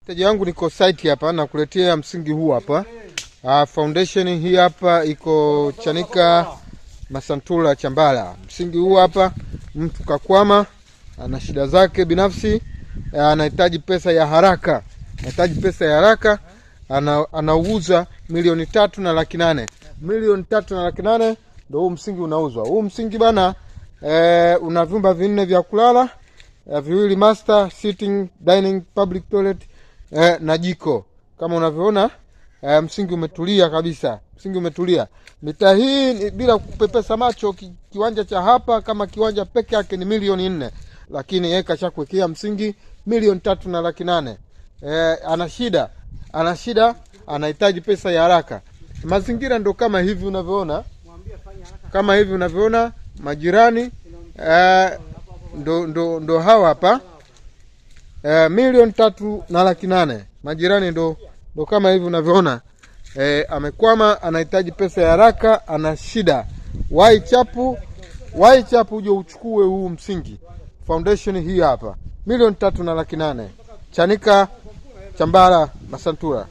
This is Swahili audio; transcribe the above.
Mteja wangu, niko site hapa nakuletea msingi huu hapa. Foundation hii hapa iko Chanika Masantula Chambala. Msingi huu hapa, mtu kakwama, ana shida zake binafsi, anahitaji pesa ya haraka, anahitaji pesa ya haraka, anauza 3,800,000, 3,800,000 ndio huu msingi unauzwa. Huu msingi bana, una vyumba vinne vya kulala, viwili master, sitting, dining, public toilet na jiko kama unavyoona. Msingi umetulia kabisa, msingi umetulia. Mitaa hii ni bila kupepesa macho, kiwanja cha hapa kama kiwanja peke yake ni 4 milioni, lakini yeye kashakuwekea msingi 3,800,000. Ana shida, ana shida, anahitaji pesa ya haraka. Mazingira ndo kama hivi unavyoona, kama hivi unavyoona majirani ndo hawa hapa 3,800,000 majirani ndo kama hivi unavyoona. Amekwama, anahitaji pesa ya haraka, ana shida. Wai chapu, wai chapu, uje uchukue huu msingi. Foundation hii hapa 3,800,000, Chanika Chambala Masantura.